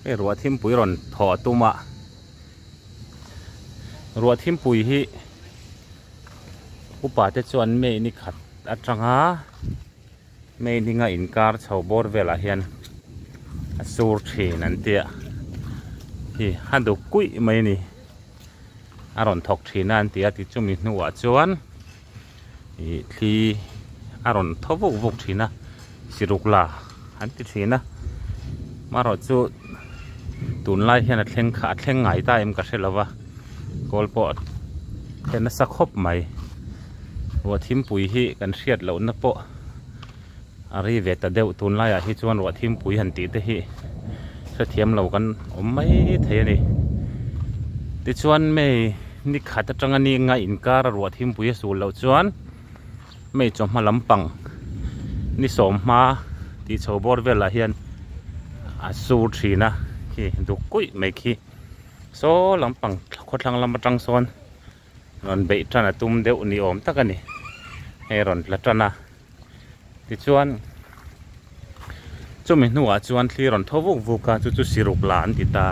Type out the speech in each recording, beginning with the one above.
Hei ruah thimpui rawn thawh a tum a, ruah thimpui hi upa te chuan May ni khat atanga May ni nga inkar chho bawr velah hian a sur thin an tia hi a duk kuih mai a ni a rawn thawk thin a an ti a tichumi hnuah chuan ih thli a rawn thaw vuk vuk thin a siruk la an ti thin a marawh chu tunlai hian a thleng kha a thleng ngai ta em ka hre lo va kawl pawh a then nasa khawp mai ruah thimpui hi kan hriat loh na pawh a ri ve ta deuh tunlaiah hi chuan ruah thimpui han tih te hi hrethiam lo kan awm mai thei a ni tichuan mei ni khat atanga ni nga inkar a ruah thimpui a sul loh chuan mei chawhma lampang ni sawm hma tih chho bawr velah hian a sur thin a khi duk kuih mai khi saw lampang khawthlang lam atang sawn rawn beih tan a tum deuh ni awm tak a ni hei rawn tla tan a. Tichuan chumi hnuah chuan thli rawn tho vuk vuk a chu chu siruk la an ti ta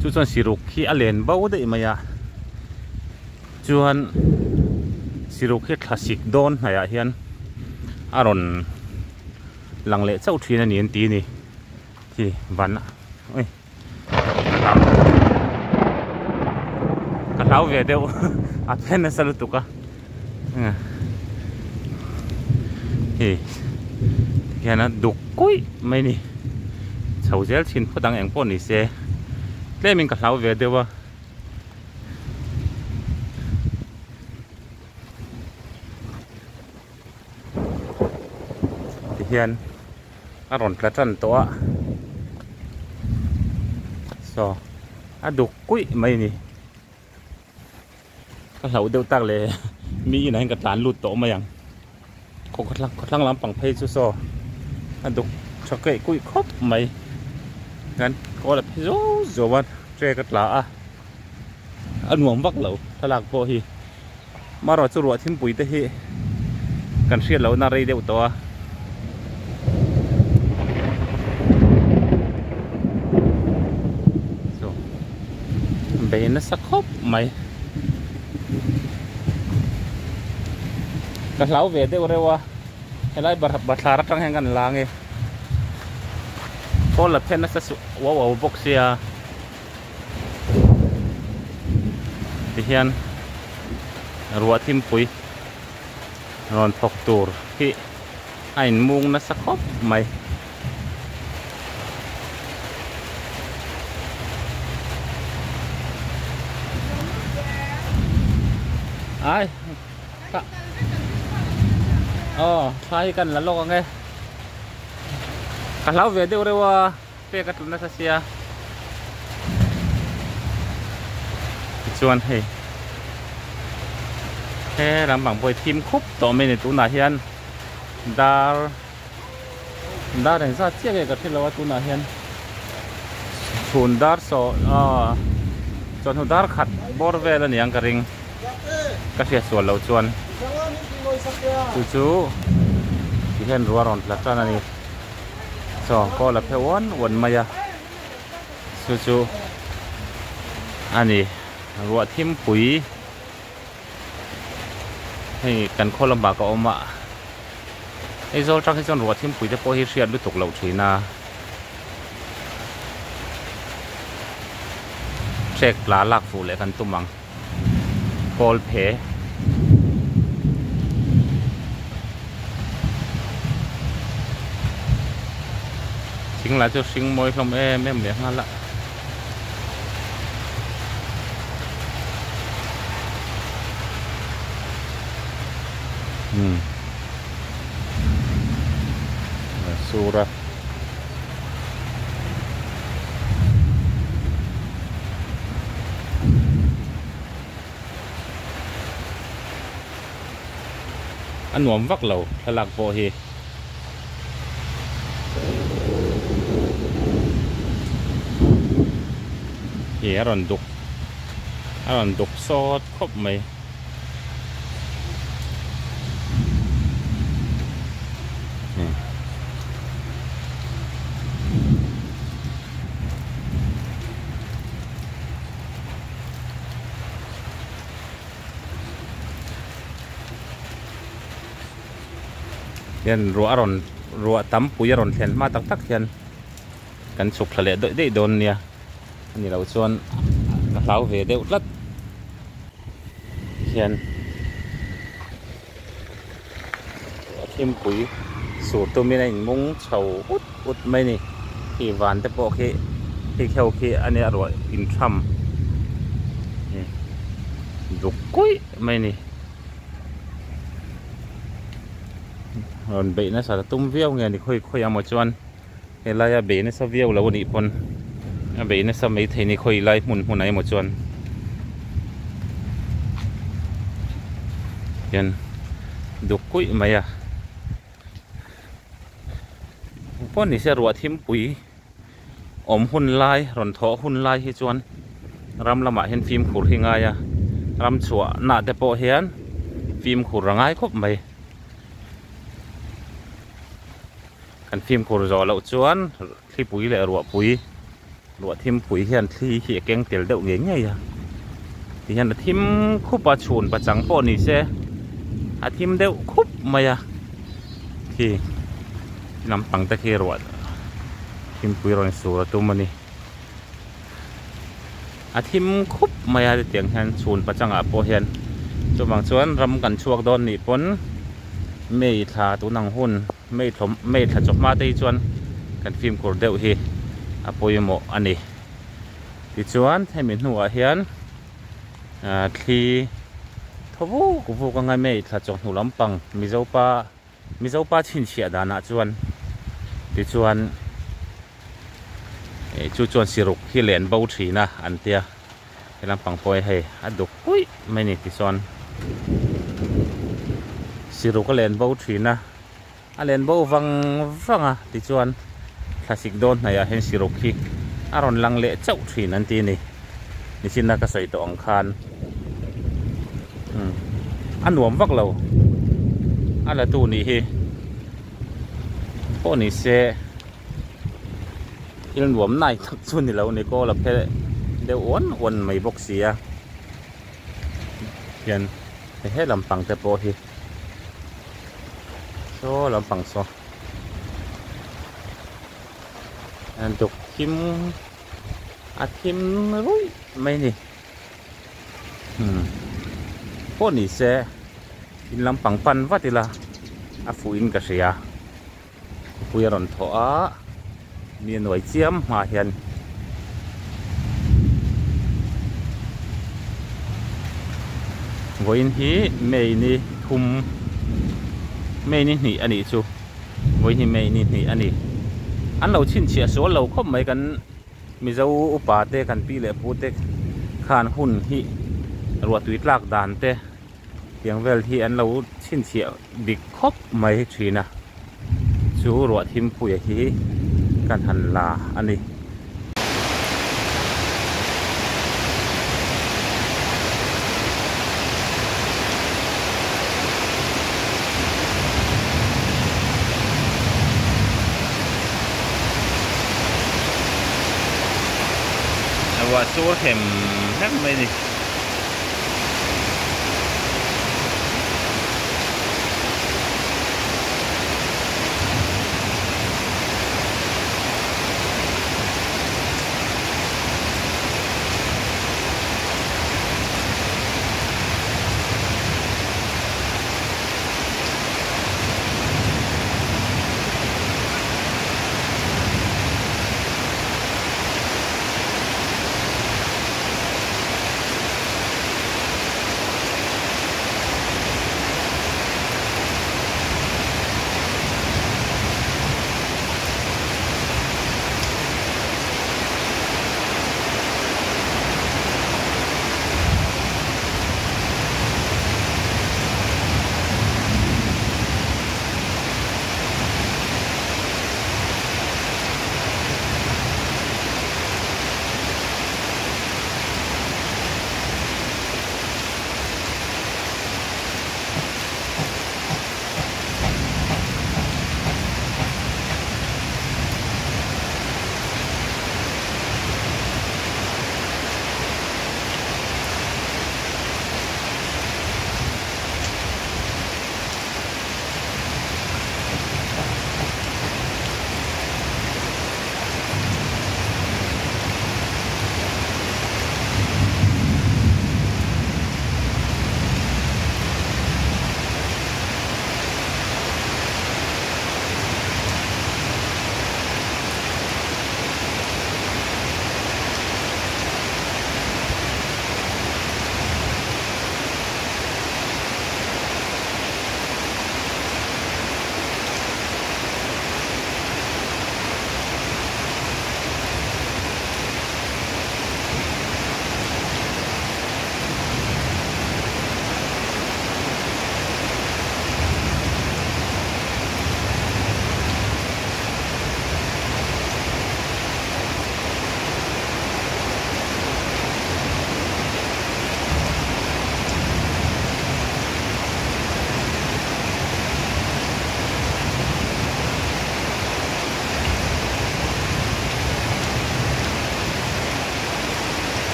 chu chuan siruk hi a len bo daih mai a chuan siruk hi thla sik dawn hnaihah hian a rawn lang leh chauh thin a ni an ti a ni khi van ui ka hlau ve deuh a phen nasa lutuk a. Hei hian a duk kuih mai ni chho zel thin phawt ang eng pawh ni se tlem in ka hlau ve deuh a tihian a rawn tla tan tawh a saw a duk kuih mai ni. Ka hlauh deuh tak leh mi inah hian ka tlan lut tawh mai ang khaw thlang lampang phei chu saw a duk tha keih kuih khawp mai hian kawl a phe zuau zuau a trek a tla a a nuam vak lo thlalak pawh hi marawh chu ruah thimpui te hi kan hriat lohna rei deuh tawh a. Bei nasa khawp mai ka hlau ve deuh reuh a helai bathlar atang hian kan la ange kawl a phen nasa suh uau uau bawk sia tihian ruah thimpui rawn thawk tur hi a inmung nasa khawp mai. Ai aw thlai hi kan la lawk ang e ka hlau ve deuh reuh a pek a tlu nasa sia tichuan hei he lampang pawh hi thim khup tawh mai a ni tunah hian dar Dar engzat chiah nge ka hre lo a tunah hian chhun dar saw aw chawhnu dar khat bawr vel a niang ka ring ka hriat sual loh chuan chu chu ti hian ruah rawn tla tan a ni chaw kawl a phe uan uan mai a chu chu a ni ruah thimpui. Hei kan khaw lamah ka awm a, Aizawl tang hi chuan ruah thimpui te pawh hi hriat lutuk loh thin a, trek tla lak fuh leh kan tum ang, kawl phe. Thing lah chu hring mawi hlawm em em leh nghal a. Umm a sur a. A nuam vak lo thlalak pawh hi. Hi a rawn duk a rawn duk sawt khawp mai. Hian ruah a rawn ruah tam pui a rawn thlen hma tak tak hian kan chhuk thla leh daih daih dawn nia a ni loh chuan ka hlau ve deuh tlat hian a thimpui sur tumin a inmung chho ut ut mai a ni khi van te pawh khi khi kheuh khi a nia ruah intham duk kuih mai a ni. Rawn beih nasa ta tum viau nge ni khawi khawi amaw chuan helaia beih nasa viau lo anih pawn a beih nasa maithei ni khawi lai hmun hmunah emaw chuan hian duk kuih mai a engpawh ni se ruah thimpui awm hun lai rawn thawh hun lai hi chuan ram lamah hian fimkhur hi ngai a ram chhuah nah te pawh hian fimkhur a ngai khawp mai kan fimkhur zawh loh chuan thlipui leh ruahpui ruah thimpui hian thli hi a keng tel deuh ngei ngei a tihian a thim khup a chhun pachang pawh ni se a thim deuh khup mai a khi lampang te khi ruah thimpui rawn sur a tum a ni a thim khup mai a hetiang hian chhun pachangah pawh hian chuvang chuan ram kan chhuak dawn nih pawn May thla tun ang hun May thlawm May thla chawhma te hi chuan kan fimkhur deuh hi a pawimawh a ni tichuan hemi hnuah hian ah thli thaw vuk vuk anga May thla chawhnu lampang Mizopa Mizopa chhinchhiah danah chuan tichuan eh chu chuan siruk hi len bo thin a an tia he lampang pawh hi hei a duk puih mai a ni tichuan siruk a len bo thin a a len bo vang vang a tichuan thlasik dawn hnaihah hian siruk hi a rawn lang leh chauh thin an ti a ni nichin a ka sawi tawh ang khan umm a nuam vak lo a la tu nih hi pawh ni se thil nuam nai tak chu ni lo ni kawl a phe deuh uan uan mai bawk si a hian he lampang te pawh hi saw lampang saw duk thim a thim ruih mai a ni umm pawh ni se in lampang pan vat ila a fuh in ka hria khawpui a rawn thawh a mi a nuai chiam hma hian vawiin hi May ni thum May ni hnih a nih chu vawiin hi May ni hnih a ni an lo chhinchhiah sual lo khawp mai kan Mizo upa te kan pi leh pu te khan hun hi ruahtui tlak dan te tiang vel hi an lo chhinchhiah dik khawp mai thin a chu ruah thimpuia hi kan han la a ni. Ruah sur hem hem mai a ni.